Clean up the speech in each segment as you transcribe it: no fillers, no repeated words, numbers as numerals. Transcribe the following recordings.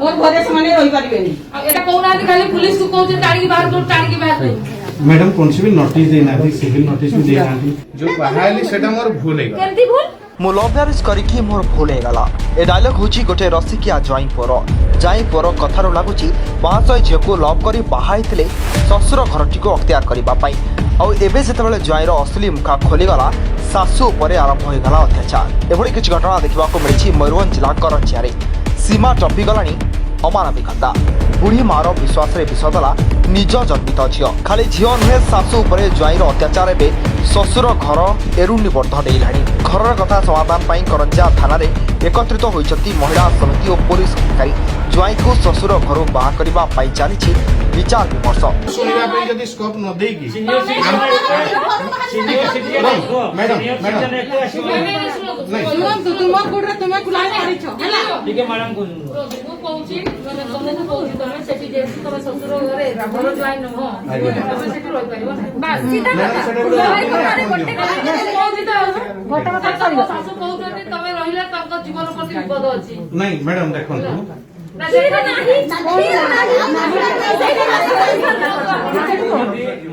ମୋର ଘରେ ସେମାନେ ରହିପାରିବେନି। ଆଉ ଏଟା କହୁନାହାନ୍ତି, ଖାଲି ପୁଲିସକୁ କହୁଛନ୍ତି ଟାଣିକି ବାହାର କରୁ, ଟାଣିକି ବାହାର କରୁ। ମ୍ୟାଡାମ, କୌଣସି ବି ନୋଟିସ ଦେଇନାହାନ୍ତି, ସିଭିଲ ନୋଟିସ ବି ଦେଇନାହାନ୍ତି। ଯୋଉ ବାହା ହେଲି, ସେଟା ମୋର ଭୁଲ ହେଇଗଲା। କେମିତି ଭୁଲ? ମୁଁ ଲଭ୍ ମ୍ୟାରେଜ୍ କରିକି ମୋର ଭୁଲ ହେଇଗଲା। ଏ ଡାଇଲଗ୍ ହେଉଛି ଗୋଟେ ରସିକିଆ ଜ୍ୱାଇଁ ପୁଅର। ଜ୍ୱାଇଁ ପୁଅର କଥାରୁ ଲାଗୁଛି, ମହାଶୟ ଝିଅକୁ ଲଭ୍ କରି ବାହା ହେଇଥିଲେ ଶ୍ୱଶୁର ଘରଟିକୁ ଅକ୍ତିଆର କରିବା ପାଇଁ। ଆଉ ଏବେ ଯେତେବେଳେ ଜ୍ୱାଇଁର ଅସଲି ମୁଖା ଖୋଲିଗଲା, ଶାଶୁ ଉପରେ ଆରମ୍ଭ ହୋଇଗଲା ଅତ୍ୟାଚାର। ଏଭଳି କିଛି ଘଟଣା ଦେଖିବାକୁ ମିଳିଛି ମୟୂରଭଞ୍ଜ ଜିଲ୍ଲା କରଞ୍ଜିଆରେ। ସୀମା ଟପିଗଲାଣି ଅମାନବିକତା। ବୁଢ଼ୀ ମାର ବିଶ୍ୱାସରେ ବିଷ ଦେଲା ନିଜ ଜନ୍ମିତ ଝିଅ। ଖାଲି ଝିଅ ନୁହେଁ, ଶାଶୁ ଉପରେ ଜ୍ୱାଇଁର ଅତ୍ୟାଚାର ଏବେ ଶ୍ୱଶୁର ଘର ଏରୁଣ୍ଡି ବର୍ଦ୍ଧ ଡେଇଲାଣି। ଘରର କଥା ସମାଧାନ ପାଇଁ କରଞ୍ଜିଆ ଥାନାରେ ଏକତ୍ରିତ ହୋଇଛନ୍ତି ମହିଳା ସମିତି ଓ ପୋଲିସ ଅଧିକାରୀ। ଜ୍ୱାଇଁକୁ ଶ୍ୱଶୁର ଘରୁ ବାହାର କରିବା ପାଇଁ ଚାଲିଛି ବିଚାର ବିମର୍ଶ। ଶୁଣିବା ପାଇଁ ଯଦି ସ୍କୋପ ନ ଦେଇକି, ମ୍ୟାଡାମ, ମ୍ୟାଡାମ। ଶୁଣନ୍ତୁ, ତୁମ ଗୋଡରେ ତୁମେ କୁଲାଇ ମାରିଛ ହେଲା। ଟିକେ ମ୍ୟାଡାମ କହୁଛନ୍ତି। ମୁଁ କହୁଛି, ମାନେ ତମକୁ କହୁଛି, ତମେ ସେଠି ଯେହେତୁ ତମେ ଶ୍ୱଶୁର ଘରେ ଘର ଜ୍ୱାଇଁ ନୁହଁ, ତମେ ସେଠି ରହିପାରିବ ନାହିଁ। ବାସ୍, ସିଧା ମ୍ୟାଡାମ, କଥା। ସେଟା ଗୋଟେ ଗୋଟେ କଥାରେ ଗୋଟେ କଥା। ମୁଁ କହୁଛି ତ, ତମ ଶାଶୁ କହୁଛନ୍ତି ତମେ ରହିଲେ ତାଙ୍କ ଜୀବନ ପ୍ରତି ବିପଦ ଅଛି। ନାଇଁ ମ୍ୟାଡାମ, ଦେଖନ୍ତୁ। ନା, ସେଟା ନାହିଁ, କ୍ଷୀର ନାହିଁ, ସେଇଟା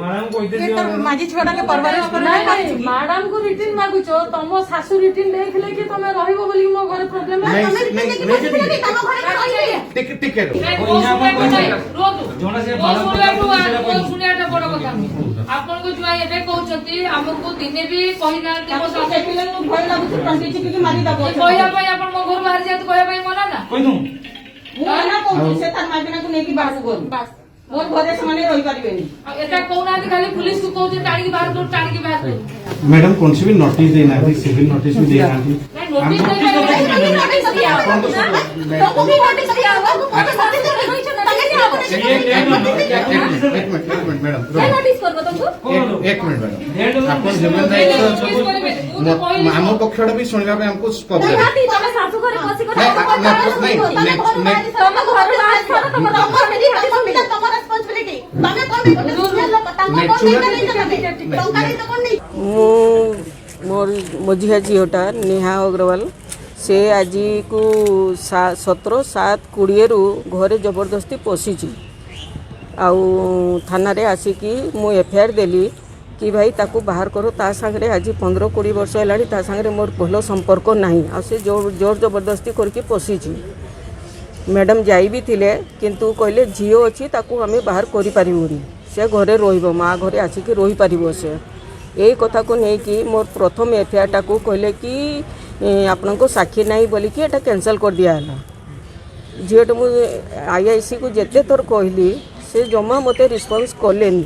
ମ୍ୟାଡାମ କହିତେ ଏ ତ ମାଝି ଛୁଆଟାକେ ପରବରିଶ କରି ନାଇଁ ନାଇଁ, ମ୍ୟାଡାମ କୁ ରିଟିନ୍ ମାଗୁଛ। ତମ ଶାଶୁ ରିଟିନ୍ ଦେଇଥିଲେ କି ତମେ ରହିବ ବୋଲି ମୋ ଘରେ ପ୍ରୋବ୍ଲେମ? ନାଇଁ ନାଇଁ, ଟିକେ ଟିକେ ରୁହ। ରୁହନ୍ତୁ। ଜଣେ ସେ ମୋ ଶୁଣିବାଠୁ ସେଇଟା ମୋ ଶୁଣିବାଟା ବଡ କଥା ନୁହେଁ। ଆପଣଙ୍କ ଜ୍ୱାଇଁ ଏବେ କହୁଛନ୍ତି, ଆମକୁ ଦିନେ ବି କହିନାହାନ୍ତି ମୋ ଶାଶୁ। ଦେଖିଲେ ମୁଁ ଭୟ ଲାଗୁଛି, ତଣ୍ଟି ଚିପିକି ମାରିଦବ। କହିବା ପାଇଁ ଆପଣ ମୋ ଘରୁ ବାହାରି ଯାଆନ୍ତୁ କହିବା ପାଇଁ ମନା ନା? କହିଦୁ। ମୁଁ ମନା କହୁଛି, ସେ ତାର ମାଇକିନାକୁ ନେଇକି ବାହାରକୁ ଗଲୁ। ମୋର ଘରେ ସେମାନେ ରହିପାରିବେନି। ଆଉ ଏଟା କହୁନାହାନ୍ତି, ଖାଲି ପୁଲିସକୁ କହୁଛନ୍ତି ଟାଣିକି ବାହାର କରୁ, ଟାଣିକି ବାହାର କରୁ। ମ୍ୟାଡାମ, କୌଣସି ବି ନୋଟିସ ଦେଇନାହାନ୍ତି, ସିଭିଲ ନୋଟିସ ବି ଦେଇନାହାନ୍ତି। ନାଇଁ, ନୋଟିସ ଦେଇପାରିବେ। ନୋଟିସ ଦିଆ ହବ। ତମକୁ ବି ନୋଟିସ ଦିଆ ହବ। ଏକ ମିନିଟ, ଏକ ମିନିଟ ମ୍ୟାଡାମ। କିଏ ନୋଟିସ କରିବ ତମକୁ? ଏକ ମିନିଟ ମ୍ୟାଡାମ, ଆପଣ ହ୍ୟୁମାନ ରାଇଟ୍ସ ନୋଟିସ କରିବେନି। ମୁଁ ତ କହିଲି। ଆମ ପକ୍ଷଟା ବି ଶୁଣିବା ପାଇଁ ଆମକୁ ସ୍କୋପ ଦେବେ। ନିହାତି, ତମେ ଶାଶୁ ଘରେ ବସିକି ନାଇଁ, ନାଇଁ, ନାଇଁ, ନାଇଁ, ତମ ଘରୁ ବାହାର କର, ତମ ତମ ରେସ୍ପନ୍ସିବିଲିଟି। ତମେ କଣ ପାଇଁ ଗୋଟେ ସିନିୟର ଲୋକ, ତାଙ୍କ କଣ ପାଇଁ ଟଙ୍କା ଦେଇଛ, କଣ ନେଇଛ? ମୁଁ ମୋର ମଝିଆ ଝିଅଟା ନେହା ଅଗ୍ରୱାଲ, ସେ ଆଜିକୁ 17/7/20ରୁ ଘରେ ଜବରଦସ୍ତି ପଶିଛି। ଆଉ ଥାନାରେ ଆସିକି ମୁଁ ଏଫଆଇଆର୍ ଦେଲି କି ଭାଇ, ତାକୁ ବାହାର କର। ତା ସାଙ୍ଗରେ ଆଜି 15-20 ବର୍ଷ ହେଲାଣି, ତା ସାଙ୍ଗରେ ମୋର ଭଲ ସମ୍ପର୍କ ନାହିଁ ଆଉ ସେ ଜୋର ଜୋର ଜବରଦସ୍ତି କରିକି ପଶିଛି। ମ୍ୟାଡ଼ାମ୍ ଯାଇ ବି ଥିଲେ, କିନ୍ତୁ କହିଲେ ଝିଅ ଅଛି, ତାକୁ ଆମେ ବାହାର କରିପାରିବୁନି, ସେ ଘରେ ରହିବ, ମା ଘରେ ଆସିକି ରହିପାରିବ ସେ। ଏଇ କଥାକୁ ନେଇକି ମୋର ପ୍ରଥମ ଏଫଆଇଆର୍ଟାକୁ କହିଲେ କି ଆପଣଙ୍କ ସାକ୍ଷୀ ନାହିଁ ବୋଲିକି ଏଇଟା କ୍ୟାନସଲ୍ କରିଦିଆହେଲା। ଝିଅଟା ମୁଁ ଆଇଆଇସିକୁ ଯେତେ ଥର କହିଲି, ସେ ଜମା ମୋତେ ରେସ୍ପନ୍ସ କଲେନି।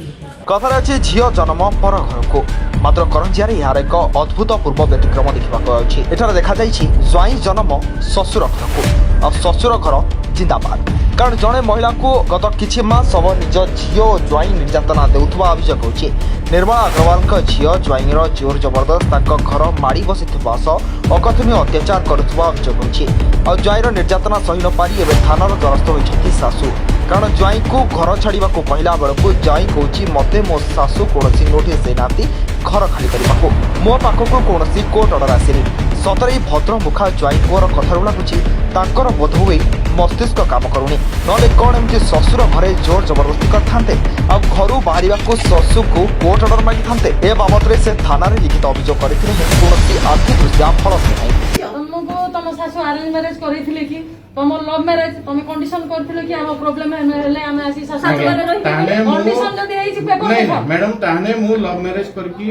କଥାରେ ଅଛି, ଝିଅ ଜନ୍ମ ପର ଘରକୁ। ମାତ୍ର କରଞ୍ଜିଆରେ ଏହାର ଏକ ଅଦ୍ଭୁତପୂର୍ବ ବ୍ୟତିକ୍ରମ ଦେଖିବାକୁ ଯାଉଛି। ଏଠାରେ ଦେଖାଯାଇଛି ଜ୍ୱାଇଁ ଜନ୍ମ ଶ୍ୱଶୁର ଘରକୁ ଆଉ ଶ୍ୱଶୁର ଘର ଜିନ୍ଦାବାଦ। କାରଣ ଜଣେ ମହିଳାଙ୍କୁ ଗତ କିଛି ମାସ ହବ ନିଜ ଝିଅ ଓ ଜ୍ୱାଇଁ ନିର୍ଯାତନା ଦେଉଥିବା ଅଭିଯୋଗ ହେଉଛି। ନିର୍ମଳା ଅଗ୍ରୱାଲଙ୍କ ଝିଅ ଜ୍ୱାଇଁର ଜୋର ଜବରଦସ୍ତ ତାଙ୍କ ଘର ମାଡ଼ି ବସିଥିବା ସହ ଅକଥନୀୟ ଅତ୍ୟାଚାର କରୁଥିବା ଅଭିଯୋଗ ହେଉଛି। ଆଉ ଜ୍ୱାଇଁର ନିର୍ଯାତନା ସହି ନପାରି ଏବେ ଥାନାର ଦ୍ୱାରସ୍ଥ ହୋଇଛନ୍ତି ଶାଶୁ। କାରଣ ଜ୍ୱାଇଁକୁ ଘର ଛାଡ଼ିବାକୁ କହିଲା ବେଳକୁ ଜ୍ୱାଇଁ କହୁଛି, ମୋତେ ମୋ ଶାଶୁ କୌଣସି ନୋଟିସ୍ ଦେଇନାହାନ୍ତି ଘର ଖାଲି କରିବାକୁ, ମୋ ପାଖକୁ କୌଣସି କୋର୍ଟ ଅର୍ଡର ଆସିନି। ସତରେ ଏଇ ଭଦ୍ରମୁଖା ଜ୍ୱାଇଁ ପୁଅର କଥାରୁ ଲାଗୁଛି, ତାଙ୍କର ବୋଧହୁଏ ମସ୍ତିଷ୍କ କାମ କରୁନି। ନହେଲେ କ'ଣ ଏମିତି ଶ୍ୱଶୁର ଘରେ ଜୋର ଜବରଦସ୍ତି କରିଥାନ୍ତେ ଆଉ ଘରୁ ବାହାରିବାକୁ ଶାଶୁକୁ କୋର୍ଟ ଅର୍ଡର ମାଗିଥାନ୍ତେ? ଏ ବାବଦରେ ସେ ଥାନାରେ ଲିଖିତ ଅଭିଯୋଗ କରିଥିଲେ ହେଁ କୌଣସି ଆଖି ଦୃଷ୍ଟିଆ ଫଳ ନାହିଁ। ତମକୁ ତମ ଶାଶୁ ଆରେଞ୍ଜ ମ୍ୟାରେଜ କରିଥିଲେ କି ତମ ଲଭ୍ ମ୍ୟାରେଜ? ତମେ କଣ୍ଡିସନ କରିଥିଲ କି ଆମ ପ୍ରୋବ୍ଲେମ ହେଲେ ଆମେ ଆସି ଶାଶୁ ଆଜ୍ଞା, ଘରେ ରହିବୁ? ତାହେଲେ ମୁଁ କଣ୍ଡିସନ ଯଦି ହେଇଛି, ପେପର ନାଇଁ ଦେଖ। ମ୍ୟାଡାମ, ତାହେଲେ ମୁଁ ଲଭ୍ ମ୍ୟାରେଜ କରିକି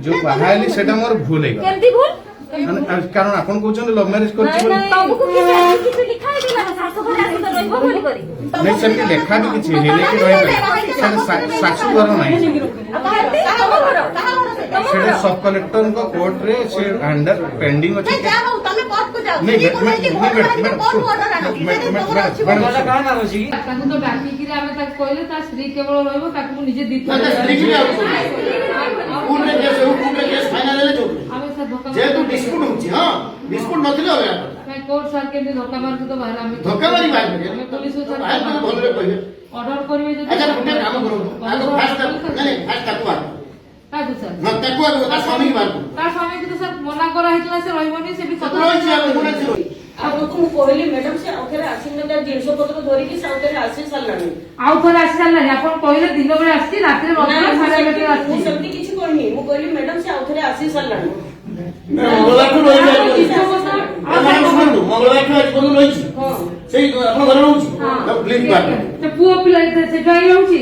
ଯୋଉ ବାହା ହେଲି, ସେଟା ମୋର ଭୁଲ ହେଇଗଲା। କେମିତି ଭୁଲ? କାରଣ ଆପଣ କହୁଛନ୍ତି ଲଭ୍ ମ୍ୟାରେଜ କରିଛି ନାଇଁ, ବୋଲି। ନାଇଁ। ତମକୁ କିଛି କିଛି ଲେଖା ହେଇଥିଲା ନା ଶାଶୁ ଘରେ ଆସିକି ରହିବ ବୋଲି କରି? ନାଇଁ, ସେମିତି ଲେଖା ବି କିଛି ହେଇନି କି ରହିପାରିବ। ସେଟା ଶାଶୁ ଘର ନାହିଁ। ଆଉ କେମିତି? ତମ ଘର, ତମ ସେଟା ଘର। ସବ୍ କଲେକ୍ଟରଙ୍କ କୋର୍ଟରେ ସେ ଅଣ୍ଡର ପେଣ୍ଡିଂ ଅଛି। ନାଇଁ, ଯାହା ହଉ ତମେ କୋର୍ଟକୁ ଯାଅ। ନାଇଁ, ସେଠି କଣ ହେଇଛି, ମ୍ୟାଡାମ, ଘର ମାଲିକ ମ୍ୟାଡାମ, କୋର୍ଟରୁ ଅର୍ଡର ଆଣ। ମ୍ୟାଡାମ, ସେଠି ତମର ଅଛି ମ୍ୟାଡାମ, ବୋଲି। କାହା ନାଁ ଅଛି କି? ତାକୁ ତ ଡାକିକିରି ଆମେ ତାକୁ କହିଲେ ତା ସ୍ତ୍ରୀ କେବଳ ରହିବ। ତାକୁ ମୁଁ ନିଜେ ଦି ନା, ତା ସ୍ତ୍ରୀକି ବି ଆଉଟ୍ କରିବୁ। କୋର୍ଟରେ କେସ୍ ହଉ, କୋର୍ଟରେ କେସ୍ ଫାଇନାଲ ହେଲେ ଯୋଉ ଆମେ ସାର୍ ଧକ୍କା ଯେହେତୁ ଡିସ୍ପ୍ୟୁଟ ହଉଛି, ହଁ, ଡିସ୍ପ୍ୟୁଟ ନଥିଲେ ଅଲଗା କଥା। ନାଇଁ, କୋର୍ଟ ସାର୍ କେମିତି ଧକ୍କା ମାରୁଛୁ ତ ବାହାର ଆମେ ଧକ୍କା ମାରି ବାହାର କରିବେ। ଆମେ ପୋଲିସ ସାର୍ ବାହାର କଲେ ଭଲରେ କହିବେ। ଅର୍ଡର କରିବେ ଯଦି। ଆଚ୍ଛା, ଗୋଟେ କାମ କରନ୍ତୁ, ଆଗ ଫାଷ୍ଟ, ନାଇଁ ନାଇଁ, ଫାଷ୍ଟ ତାକୁ ବାହାର କର। କାହାକୁ ସାର୍? ହଁ, ତାକୁ ଆଗ, ତା ସ୍ୱାମୀକି ବାହାର କର। ତା ସ୍ୱାମୀକୁ ତ ସାର୍ ମନା କରାହେଇଥିଲା, ସେ ରହିବନି, ସେ ବି ସେ ତ ରହିଛି ଆଉ, ମୁଁ ଅଛି। ଆଉ ମୁଁ କହିଲି ମ୍ୟାଡାମ, ସେ ଆଉଥରେ ଆସିନଥିଲା, ଜିନିଷ ପତ୍ର ଧରିକି ସେ ଆଉଥରେ ଆସି ସାରିଲାଣି। ଆଉ ଥରେ ଆସି ସାରିଲାଣି। ଆପଣ କହିଲେ ଦିନ ବେଳେ ଆସିଛି, ରାତିରେ ନା, ନଥିଲା, ମୁଁ 9:30 ସେମିତି ମୁଁ ଆସିଛି। ସେମିତି କିଛି କହିନି। ମୁଁ କହିଲି ମ୍ୟାଡାମ, ସେ ଆଉଥରେ ଆସି ସାରିଲାଣି। ମଙ୍ଗଳବାରଠୁ ରହିଛି। ମ୍ୟାଡ଼ାମ ଶୁଣନ୍ତୁ, ମଙ୍ଗଳବାରଠୁ ଆଜି ପର୍ଯ୍ୟନ୍ତ ରହିଛି। ହଁ। ସେଇ ଆପଣ ଘରେ ରହୁଛି, ତାକୁ ପ୍ଲିଜ ବାହାର। ସେ ପୁଅ ପିଲା, ସେ ଜ୍ୱାଇଁ ରହୁଛି।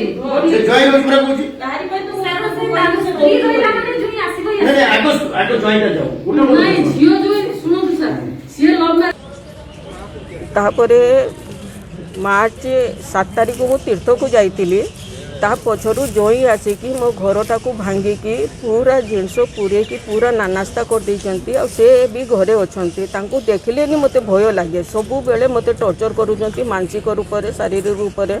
ସେ ଜୟ ରହୁଛି ପୁରା କହୁଛି। ତାହାରି ପାଇଁ ତ ମୁଁ କାରଣ ସେ କହିଲି ସେ ସ୍ତ୍ରୀ ରହୁଛି। ରହିଲା ମାନେ ଜୁଇଁ ଆସିବ ହିଁ। ନାଇଁ ନାଇଁ, ଆଗ ଆଗ ଜୟଟା ଯାଉ ଗୋଟେ ଗୋଟେ। ନାଇଁ, ଝିଅ ଜୁଇଁ, ଶୁଣନ୍ତୁ ସାର୍, ସିଏ ଲଭ୍ ମ୍ୟାରେଜ ତାପରେ ମାର୍ଚ୍ଚ 7 ତାରିଖ ମୁଁ ତୀର୍ଥକୁ ଯାଇଥିଲି। ତା ପଛରୁ ଜୋଇଁ ଆସିକି ମୋ ଘରଟାକୁ ଭାଙ୍ଗିକି ପୁରା ଜିନିଷ ପୁରେଇକି ପୁରା ନାନାସ୍ତା କରିଦେଇଛନ୍ତି। ଆଉ ସେ ବି ଘରେ ଅଛନ୍ତି। ତାଙ୍କୁ ଦେଖିଲେନି ମୋତେ ଭୟ ଲାଗେ। ସବୁବେଳେ ମୋତେ ଟର୍ଚର୍ କରୁଛନ୍ତି, ମାନସିକ ରୂପରେ, ଶାରୀରିକ ରୂପରେ।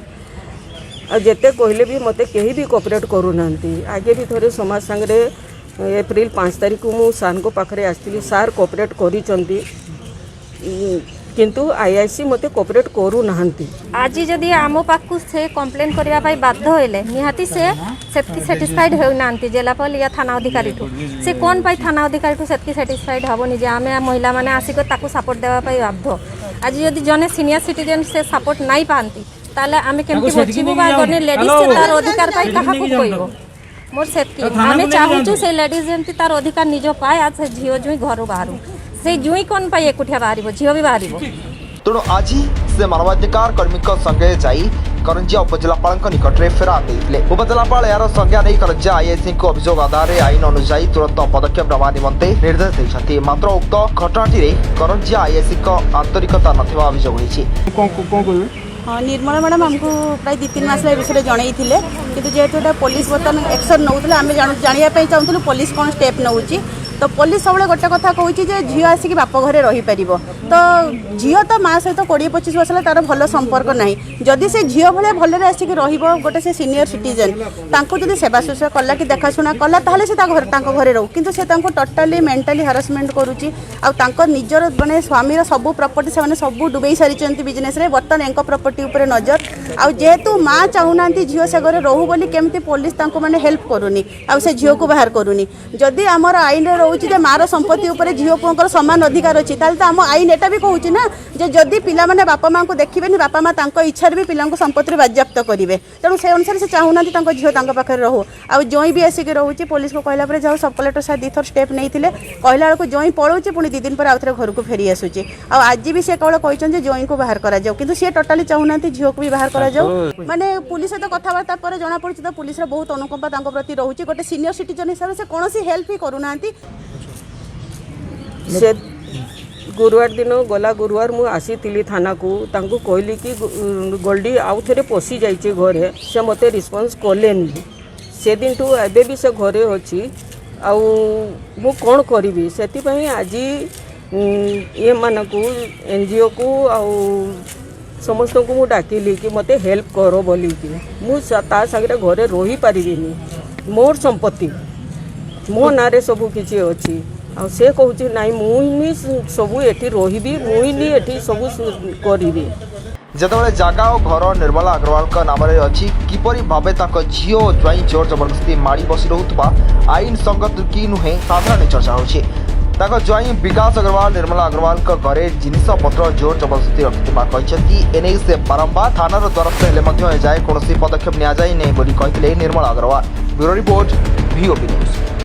ଆଉ ଯେତେ କହିଲେ ବି ମୋତେ କେହି ବି କୋଅପରେଟ୍ କରୁନାହାନ୍ତି। ଆଗେ ବି ଥରେ ସମାଜ ସାଙ୍ଗରେ ଏପ୍ରିଲ 5 ତାରିଖକୁ ମୁଁ ସାର୍ଙ୍କ ପାଖରେ ଆସିଥିଲି। ସାର୍ କୋଅପରେଟ୍ କରିଛନ୍ତି, କିନ୍ତୁ ଆଇଆଇସି ମୋତେ କୋଅପରେଟ୍ କରୁନାହାନ୍ତି। ଆଜି ଯଦି ଆମ ପାଖକୁ ସେ କମ୍ପ୍ଲେନ୍ କରିବା ପାଇଁ ବାଧ୍ୟ ହେଲେ, ନିହାତି ସେ ସେତିକି ସାଟିସ୍ଫାଇଡ୍ ହେଉନାହାନ୍ତି ଜିଲ୍ଲାପାଳ ୟା ଥାନା ଅଧିକାରୀଠୁ। ସେ କ'ଣ ପାଇଁ ଥାନା ଅଧିକାରୀଠୁ ସେତିକି ସାଟିସ୍ଫାଇଡ୍ ହେବନି ଯେ ଆମେ ମହିଳାମାନେ ଆସିକି ତାକୁ ସପୋର୍ଟ ଦେବା ପାଇଁ ବାଧ୍ୟ? ଆଜି ଯଦି ଜଣେ ସିନିୟର ସିଟିଜେନ୍ ସେ ସପୋର୍ଟ ନାଇଁ ପାଆନ୍ତି, ତାହେଲେ ଆମେ କେମିତି ତାକୁ ସେଠିକି ବଞ୍ଚିବୁ ବା ନେଇକି ଜଣେ ଯାଉନି। ଲେଡ଼ିଜ୍ ସେ ହ୍ୟାଲୋ। ତାର ଅଧିକାର ପାଇଁ ସେଠିକି କାହାକୁ ନେଇକି କହିବ? ଯାଉନି। ମୋର ସେତିକି। ତ ଥାନାକୁ ଆମେ ନେଇକି ଚାହୁଁଛୁ ଯାଆନ୍ତୁ। ସେ ଲେଡ଼ିଜ୍ ଯେମିତି ତାର ଅଧିକାର ନିଜ ପାଏ ଆଉ ସେ ଝିଅ ଜୁଇଁ ଘରୁ ବାହାରୁ। ସେଇ ଜୁଇଁ କ'ଣ ପାଇଁ ଏକୁଟିଆ ବାହାରିବ? ଝିଅ ବି ବାହାରିବ। ତେଣୁ ଆଜି ସେ ମାନବାଧିକାର କର୍ମୀଙ୍କ ସଙ୍ଗେ ଯାଇ କରଞ୍ଜିଆ ଉପଜିଲ୍ଲାପାଳଙ୍କ ନିକଟରେ ଫେରାଦ ଦେଇଥିଲେ। ଉପଜିଲ୍ଲାପାଳ ଏହାର ସଂଜ୍ଞା ନେଇ କରଞ୍ଜିଆ ଆଇଆଇସିଙ୍କୁ ଅଭିଯୋଗ ଆଧାରରେ ଆଇନ ଅନୁଯାୟୀ ତୁରନ୍ତ ପଦକ୍ଷେପ ନେବା ନିମନ୍ତେ ନିର୍ଦ୍ଦେଶ ଦେଇଛନ୍ତି। ମାତ୍ର ଉକ୍ତ ଘଟଣାଟିରେ କରଞ୍ଜିଆ ଆଇଆଇସିଙ୍କ ଆନ୍ତରିକତା ନଥିବା ଅଭିଯୋଗ ହୋଇଛି। କ'ଣ କ'ଣ କହିବେ? ହଁ, ନିର୍ମଳା ମ୍ୟାଡ଼ାମ୍ ଆମକୁ ପ୍ରାୟ 2-3 ମାସ ହେଲା ଏ ବିଷୟରେ ଜଣେଇଥିଲେ। କିନ୍ତୁ ଯେହେତୁ ଏଇଟା ପୋଲିସ ବର୍ତ୍ତମାନ ଆକ୍ସନ୍ ନେଉଥିଲେ, ଆମେ ଜାଣିବା ପାଇଁ ଚାହୁଁଥିଲୁ ପୋଲିସ କ'ଣ ଷ୍ଟେପ୍ ନେଉଛି। ତ ପୋଲିସ ସବୁବେଳେ ଗୋଟେ କଥା କହୁଛି ଯେ ଝିଅ ଆସିକି ବାପ ଘରେ ରହିପାରିବ। ତ ଝିଅ ତ ମା ସହିତ 20-25 ବର୍ଷ ହେଲା ତାର ଭଲ ସମ୍ପର୍କ ନାହିଁ। ଯଦି ସେ ଝିଅ ଭଳିଆ ଭଲରେ ଆସିକି ରହିବ, ଗୋଟେ ସେ ସିନିୟର ସିଟିଜେନ୍, ତାଙ୍କୁ ଯଦି ସେବା ଶୁଶ୍ରୂଷା କଲା କି ଦେଖାଶୁଣା କଲା, ତାହେଲେ ସେ ତା ଘରେ ତାଙ୍କ ଘରେ ରହୁ। କିନ୍ତୁ ସେ ତାଙ୍କୁ ଟୋଟାଲି ମେଣ୍ଟାଲି ହାରାସମେଣ୍ଟ କରୁଛି। ଆଉ ତାଙ୍କ ନିଜର ମାନେ ସ୍ୱାମୀର ସବୁ ପ୍ରପର୍ଟି ସେମାନେ ସବୁ ଡୁବେଇ ସାରିଛନ୍ତି ବିଜନେସରେ। ବର୍ତ୍ତମାନ ଏଙ୍କ ପ୍ରପର୍ଟି ଉପରେ ନଜର। ଆଉ ଯେହେତୁ ମା ଚାହୁଁନାହାନ୍ତି ଝିଅ ସେ ଘରେ ରହୁ ବୋଲି, କେମିତି ପୋଲିସ ତାଙ୍କୁ ମାନେ ହେଲ୍ପ କରୁନି ଆଉ ସେ ଝିଅକୁ ବାହାର କରୁନି? ଯଦି ଆମର ଆଇନରେ ରହୁଛି ଯେ ମାର ସମ୍ପତ୍ତି ଉପରେ ଝିଅ ପୁଅଙ୍କର ସମାନ ଅଧିକାର ଅଛି, ତାହେଲେ ତ ଆମ ଆଇନ ଏଟା ବି କହୁଛି ନା ଯେ ଯଦି ପିଲାମାନେ ବାପା ମାଆଙ୍କୁ ଦେଖିବେନି, ବାପା ମା ତାଙ୍କ ଇଚ୍ଛାରେ ବି ପିଲାଙ୍କୁ ସମ୍ପତ୍ତିରୁ ବାଜ୍ୟାପ୍ତ କରିବେ। ତେଣୁ ସେ ଅନୁସାରେ ସେ ଚାହୁଁନାହାନ୍ତି ତାଙ୍କ ଝିଅ ତାଙ୍କ ପାଖରେ ରହୁ। ଆଉ ଜୋଇଁ ବି ଆସିକି ରହୁଛି। ପୋଲିସକୁ କହିଲା ପରେ ଯାଉ ସବ୍ କଲେକ୍ଟର ସାର୍ ଦୁଇଥର ଷ୍ଟେପ୍ ନେଇଥିଲେ। କହିଲା ବେଳକୁ ଜୋଇଁ ପଳାଉଛି, ପୁଣି 2 ଦିନ ପରେ ଆଉଥରେ ଘରକୁ ଫେରି ଆସୁଛି। ଆଉ ଆଜି ବି ସେ କେବଳ କହିଛନ୍ତି ଯେ ଜୋଇଁକୁ ବାହାର କରାଯାଉ। କିନ୍ତୁ ସିଏ ଟୋଟାଲି ଚାହୁଁନାହାନ୍ତି ଝିଅକୁ ବି ବାହାର କରାଯାଉ। ମାନେ ପୁଲିସ ସହିତ କଥାବାର୍ତ୍ତା ପରେ ଜଣାପଡ଼ୁଛି ତ ପୁଲିସର ବହୁତ ଅନୁକମ୍ପା ତାଙ୍କ ପ୍ରତି ରହୁଛି। ଗୋଟେ ସିନିୟର ସିଟିଜେନ୍ ହିସାବରେ ସେ କୌଣସି ହେଲ୍ପ ହିଁ କରୁନାହାନ୍ତି। ସେ ଗୁରୁବାର ଦିନ, ଗଲା ଗୁରୁବାର ମୁଁ ଆସିଥିଲି ଥାନାକୁ। ତାଙ୍କୁ କହିଲି କି ଗୋଲ୍ଡି ଆଉ ଥରେ ପଶି ଯାଇଛି ଘରେ। ସେ ମୋତେ ରେସ୍ପନ୍ସ କଲେନି। ସେଦିନଠୁ ଏବେ ବି ସେ ଘରେ ଅଛି। ଆଉ ମୁଁ କ'ଣ କରିବି? ସେଥିପାଇଁ ଆଜି ଏମାନଙ୍କୁ, ଏନ୍ଜିଓକୁ ଆଉ ସମସ୍ତଙ୍କୁ ମୁଁ ଡାକିଲି କି ମୋତେ ହେଲ୍ପ କର ବୋଲିକି। ମୁଁ ତା ସାଙ୍ଗରେ ଘରେ ରହିପାରିବିନି। ମୋର ସମ୍ପତ୍ତି, ମୋ ନାଁରେ ସବୁ କିଛି ଅଛି। ଆଉ ସେ କହୁଛି ନାଇଁ, ମୁଁ ହିଁ ସବୁ ଏଠି ରହିବି, ମୁଁ ହିଁ ଏଠି ସବୁ କରିବି। ଯେତେବେଳେ ଜାଗା ଓ ଘର ନିର୍ମଳା ଅଗ୍ରୱାଲଙ୍କ ନାମରେ ଅଛି, କିପରି ଭାବେ ତାଙ୍କ ଝିଅ ଓ ଜ୍ୱାଇଁ ଜୋର ଜବରଦସ୍ତି ମାଡ଼ି ବସି ରହୁଥିବା ଆଇନ ସଙ୍ଗତ କି ନୁହେଁ, ସାଧାରଣ ଚର୍ଚ୍ଚା ହେଉଛି। ତାଙ୍କ ଜ୍ୱାଇଁ ବିକାଶ ଅଗ୍ରୱାଲ ନିର୍ମଳା ଅଗ୍ରୱାଲଙ୍କ ଘରେ ଜିନିଷପତ୍ର ଜୋର ଜବରଦସ୍ତି ରଖିଥିବା କହିଛନ୍ତି। ଏନେଇ ସେ ବାରମ୍ବାର ଥାନାର ଦ୍ୱାରସ୍ଥ ହେଲେ ମଧ୍ୟ ଏଯାଏ କୌଣସି ପଦକ୍ଷେପ ନିଆଯାଇ ନାହିଁ ବୋଲି କହିଥିଲେ Nirmala Agarwal. Bureau report, VOP news.